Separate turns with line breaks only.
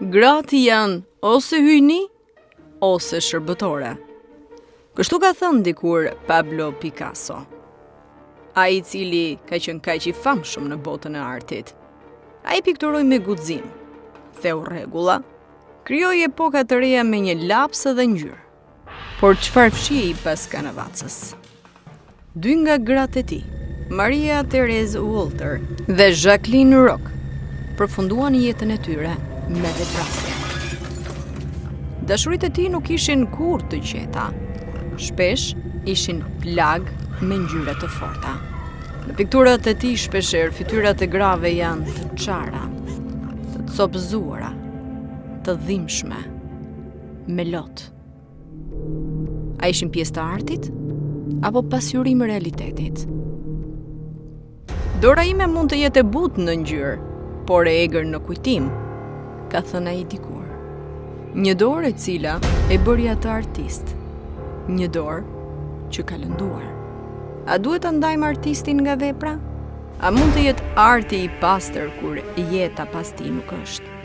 Gratë janë ose hyjni, ose shërbëtore. Kështu ka thënë dikur Pablo Picasso. Ai i cili ka qenë kaq i famshëm në botën e artit. Ai pikturoi me guxim, theu rregulla, krijoi epoka të reja me një laps dhe ngjyrë. Por çfarë fshihej pas kanavacës? Dy nga gratë e tij, Maria Therese Walter dhe Jacqueline Roque, përfunduan jetën e tyre me vetëvrasje. Dashuritë e tij nuk ishin kurrë të qeta. Shpesh ishin plagë me ngjyra të forta. Në pikturat e tij shpeshherë fytyrat e grave janë të çara, të copëzuara, të dhimbshme, me lot. A ishin pjesë të artit apo pasqyrim i realitetit? Dora ime mund të jetë e butë në ngjyrë, por e egër në kujtim, ka thënë ai dikur. Një dorë e cila e bëri atë artist, një dorë që ka lënduar. A duhet ta ndajmë artistin nga vepra? A mund të jetë arti i pastër kur jeta pas tij nuk është?